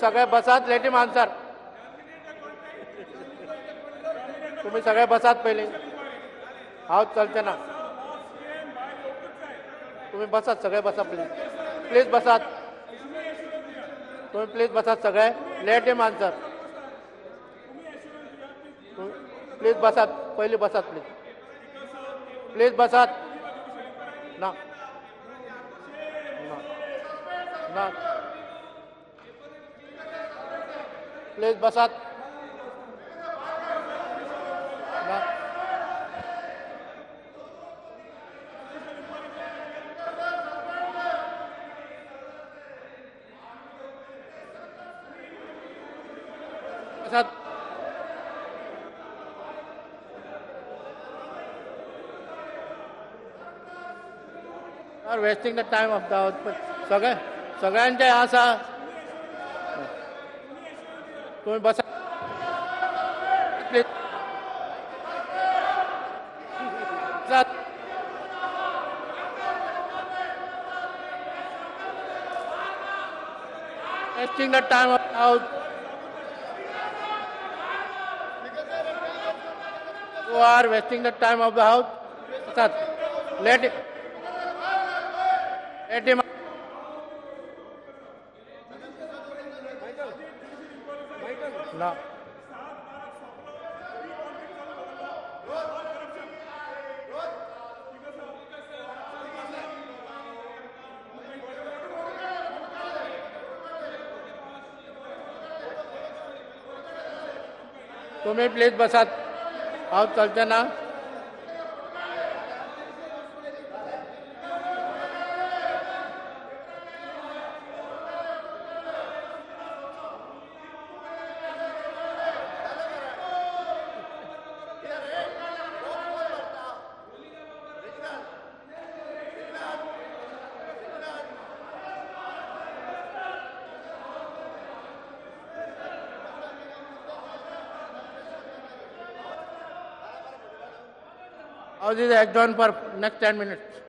सगळे बसात, let him answer. तुम्ही सगळे बसात पयलीं. हांव चलचें ना. तुम्ही बसात, सगळे बसा प्लीज. प्लीज बसात. तुम्ही प्लीज बसात सगळे. Let him answer. Please बसात, पयलीं बसात प्लीज. प्लीज बसात. ना ना ना, प्लीज बसात. ना बसात. Are wasting the time of the सगळे सगळ्यांचे आसा. तुम्ही बसा please. Wasting the time of house. You are wasting the time of the house. बसात. Let let him. ना तुम्ही प्लीज बसात. हांव चलचें ना. House is adjourned for next 10 minutes.